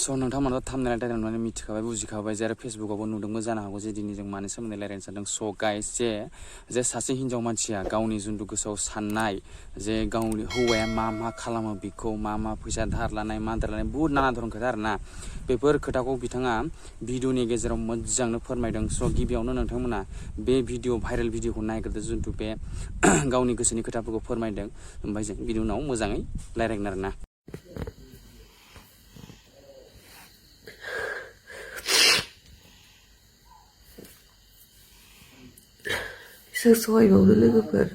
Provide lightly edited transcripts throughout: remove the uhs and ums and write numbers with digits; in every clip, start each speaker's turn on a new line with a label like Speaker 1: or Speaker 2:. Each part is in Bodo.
Speaker 1: स' नोंथांमोना थाम्बनेल टाइटेल नुनानै मिथिखाबाय बुजिखाबाय जे आरो फेसबुकावबो नुदोंबो जानो हागौ जे दिनै जों मानि सोमोन्दै रायज्लायनो सानदों स' गाइस जे सासे हिनजाव मानसिया गावनि जुनथु गोसोआव साननाय जे गावनि हौवाया मा खालामो बेखौ मा फैसा धार लानाय मा दार लानाय बुहुत नाना धरन खोथा आरोना बेफोर खोथाखौ बिथाङा भिडिअनि गेजेराव मोजांनो फोरमायदों स' गिबियावनो नोंथांमोना बे भिडिअ भाइरेल भिडिअखौ नायग्रोदो जुनथु बे गावनि गोसोनि खोथाफोरखौ फोरमायदों ओमफ्राय जों बिनि उनाव मोजाङै रायज्लायगोन आरोना
Speaker 2: सोर सहायबावनो लोगोफोर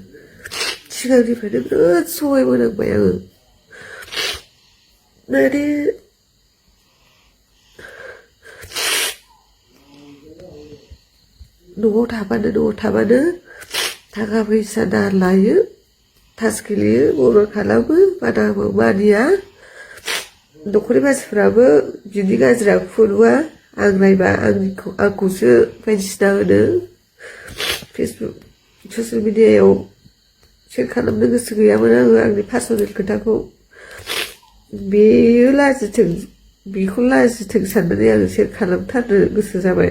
Speaker 2: सिगांनिफ्रायनो बिराद सहायबोनांबाय आङो माने न'आव थाबानो थाखा फैसा दार लायो थास गेलेयो मदद खालामो बादाबो मानिया न'खरनि मानसिफ्राबो बिदि गाज्रि आखु नुवा आं नायबा आंखौसो बायदिसिना होनो फेसबुक ससियेल मिडियायाव शेयार खालामनो गोसो गैयामोन आङो आंनि पार्सनेल खोथाखौ बेयो लाजिथों बेखौ लाजिथों साननानै आङो शेयार खालामथारनो गोसो जाबाय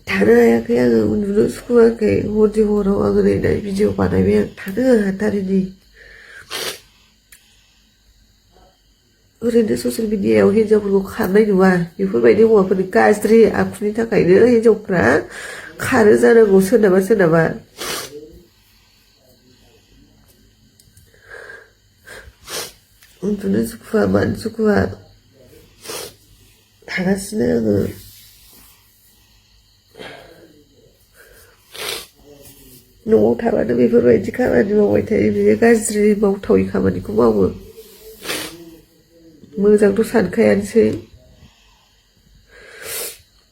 Speaker 2: थानो हायाखै आङो उन्दुनो सुखुवाखै हरनि हराव आङो नायनाय भिडिअ बानायबाय आं थानो हाथारिनि ओरैनो ससियेल मिडियायाव हिनजावफोरखौ खारनाय नुवा बेफोरबायदि हौवाफोरनि गाज्रि आखुनि थाखायनो हिनजावफ्रा खारो जानांगौ सोरनाबा उन्दुनो सुखुवा मानो सुखुवा थागासिनो आङो न'आव थाबानो बेफोरबायदि खामानि मावबाय थायो बियो गाज्रि मावथावै खामानिखौ मावो मोजांथ' सानखायानोसै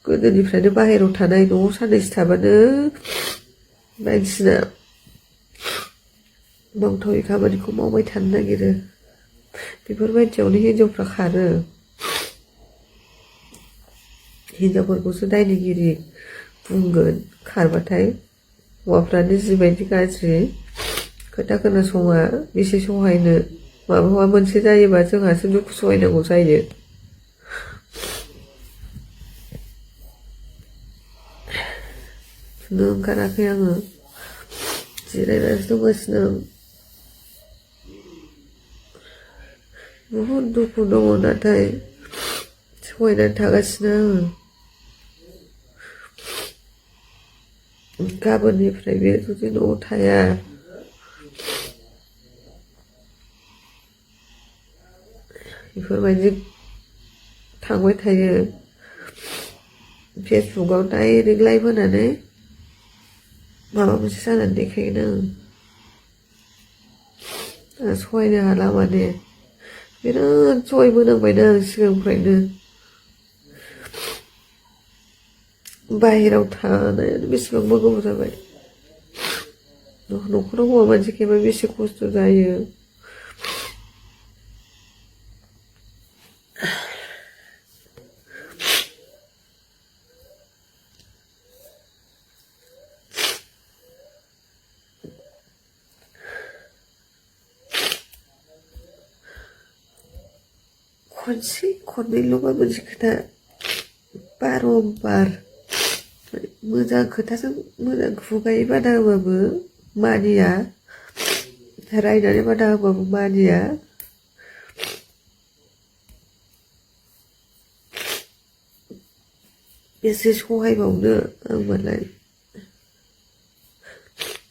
Speaker 2: गोदोनिफ्रायनो बाहेरायाव थानाय न'आव साननैसो थाबानो बायदिसिना मावथावै खामानिखौ मावबाय थानो नागिरो बेफोरबायदियावनो हिनजावफ्रा खारो हिनजावफोरखौसो दायनिगिरि बुंगोन खारबाथाय हौवाफ्रानो जिबायदि गाज्रि खोथा खोनासङा बेसे सहायनो माबा मोनसे जायोबा जोंहासो दुखु सहायनांगौ जायो उन्दुनो ओंखाराखै आङो जिरायनानैसो दंगासिनो आं बुहुद दुखु दङ नाथाय सहायनानै थागासिनो आङो गाबोननिफ्राय बे जुदि न'आव थाया बेफोरबायदि थांबाय थायो फेसबुकाव डाइरेक्ट लाइभ होनानै माबा मोनसे जानानै देखायगोन आं सहायनो हाला माने बिराद सहायबोनांबायना आं सिगांनिफ्रायनो बाहेरायाव थानायानो बेसेबांबा गोबाव जाबाय न'खराव हौवा मानसि गैयाबा बेसे खस्थ' जायो खनसे खननैल'बा मोनसे खोथा बारम्बार मोजां खोथाजों मोजां खुगायै बादा होबाबो मानिया रायनानै बादा होबाबो मानिया बेसे सहायबावनो आं मालाय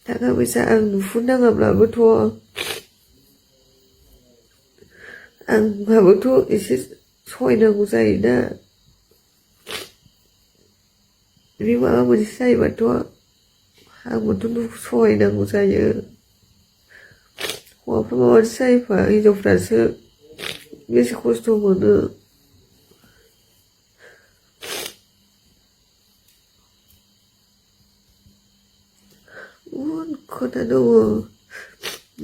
Speaker 2: थाखा फैसा आं नुहुरनाङाब्लाबोथ' आंहाबोथ' एसे सहायनांगौ जायोना बे माबा मोनसे जायोबाथ' आंबोथ' दुखु सहायनांगौ जायो हौवाफ्रा माबा मोनसे जायोबा हिनजावफ्रासो बेसे खस्थ' मोनो बुहुद खोथा दङ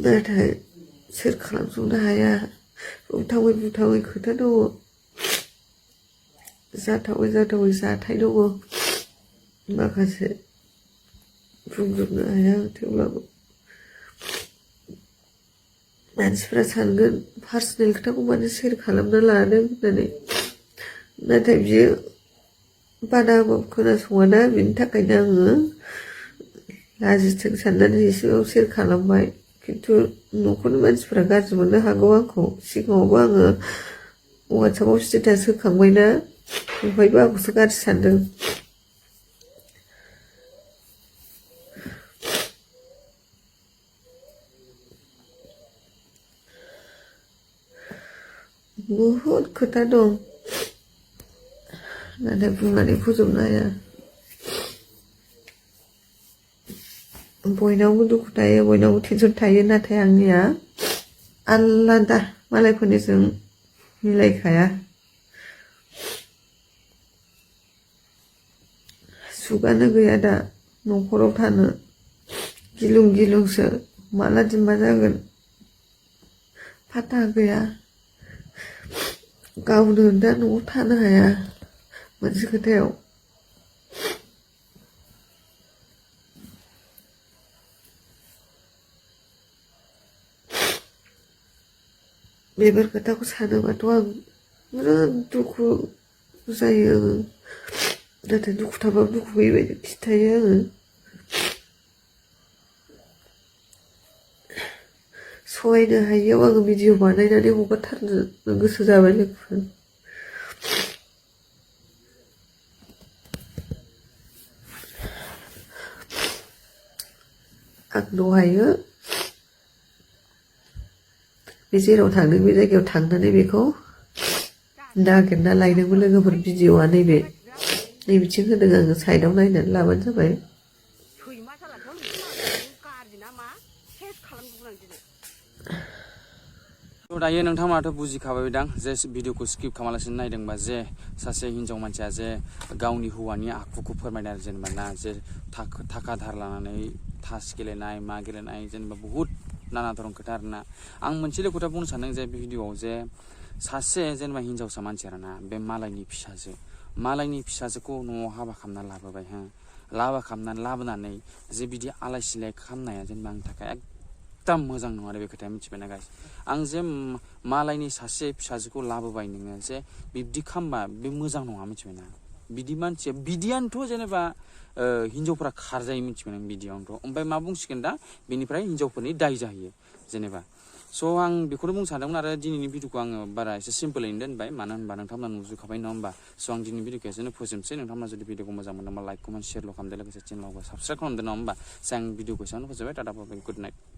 Speaker 2: नाथाय सोर खालामजोबनो हाया बुंथावै खोथा दङ जाथावै जाथाय दङ माखासे बुंजोबनो हाया थेवब्लाबो मानसिफ्रा सानगोन पार्सनेल खोथाखौ मानो शेयार खालामना लादों होननानै नाथाय बियो बादा खोनासङाना बिनि थाखायनो आङो लाजिथों साननानै एसेबाबो शेयार खालामबाय खिन्थु न'खरनि मानसिफ्रा गाज्रि मोननो हागौ आंखौ सिगाङावबो आङो वाट्सएपआव स्टेटास होखांबायना ओमफ्रायबो आंखौसो गाज्रि सानदों बुहुद खोथा दं नाथाय बुंनानै फोजोबनो हाया बयनावबो दुखु थायो बयनावबो टेनसन थायो नाथाय आंनिया आलादा मालायफोरनिजों मिलायखाया सुगानो गैया दा न'खराव थानो गिलुं गिलुंसो माला दिन मा जागोन फाथा गैया गावनो दा न'आव थानो हाया मोनसे खोथायाव बेफोर खोथाखौ सानोबाथ' आं बिराद दुखु जायो आङो नाथाय दुखु थाबाबो दुखु गैयि बायदि खिथायो आङो सहायनो हायियाव आङो भिडिअ बानायनानै हगारथारनो गोसो जाबाय लोगोफोर आं दहायो बे जेराव थांदों बे जायगायाव थांनानै बेखौ नागिरना लायदोंमोन लोगोफोर भिडिअआ नैबिथिं होदों आङो साइडआव नायनानै लाबानो जाबाय
Speaker 1: दायो नोंथांमोनाथ' बुजिखाबाय दां जे भिडिअखौ स्किप खालामालासिनो नायदोंबा जे सासे हिनजाव मानसिया जे गावनि हौवानि आखुखौ फोरमायनाय आरो जेनेबा ना जे थाखा धार लानानै थास गेलेनाय मा गेलेनाय जेनेबा बुहुत नाना धरन खोथा आरोना आं मोनसेल' खोथा बुंनो सानदों जे बे भिडिअआव जे सासे जेनेबा हिनजावसा मानसि आरोना बे मालायनि फिसाजोखौ न'आव हाबा खालामना लाबोबाय हाबा खालामनानै लाबोनानै जे बिदि आलाय सिलाय खालामनाया जेनेबा आंनि थाखाय एकदम मोजां नङा आरो बे खोथाया मिथिबायना गाइस आं जे मालायनि सासे फिसाजोखौ लाबोबाय नोङो जे बिब्दि खालामबा बे मोजां नङा मिथिबायना बिदि मानसिया बिदियानोथ' जेनेबा हिनजावफ्रा खारजायो मिथिबाय नों बिदियावनोथ' ओमफ्राय मा बुंसिगोन दा बेनिफ्राय हिनजावफोरनि दाय जाहैयो जेनेबा स' आं बेखौनो बुंनो सानदोंमोन आरो दिनैनि भिडिअखौ आङो बारा एसे सिम्पोलैनो दोनबाय मानो होनबा नोंथांमोना नुजोबखाबाय नङा होमबा स' आं दिनैनि भिडिअखौ एसेनो फोजोबनोसै नोंथांमोना जुदि भिडिअखौ मोजां मोनदोंबा लाइक कमेन्ट शेयारल' खालामदो लोगोसे चेनेलावबो साबस्क्राइब खालामदो नङा होमबा जों भिडिअखौ एसेयावनो फोजोबबाय टाटा बाय बाय गुड नाइट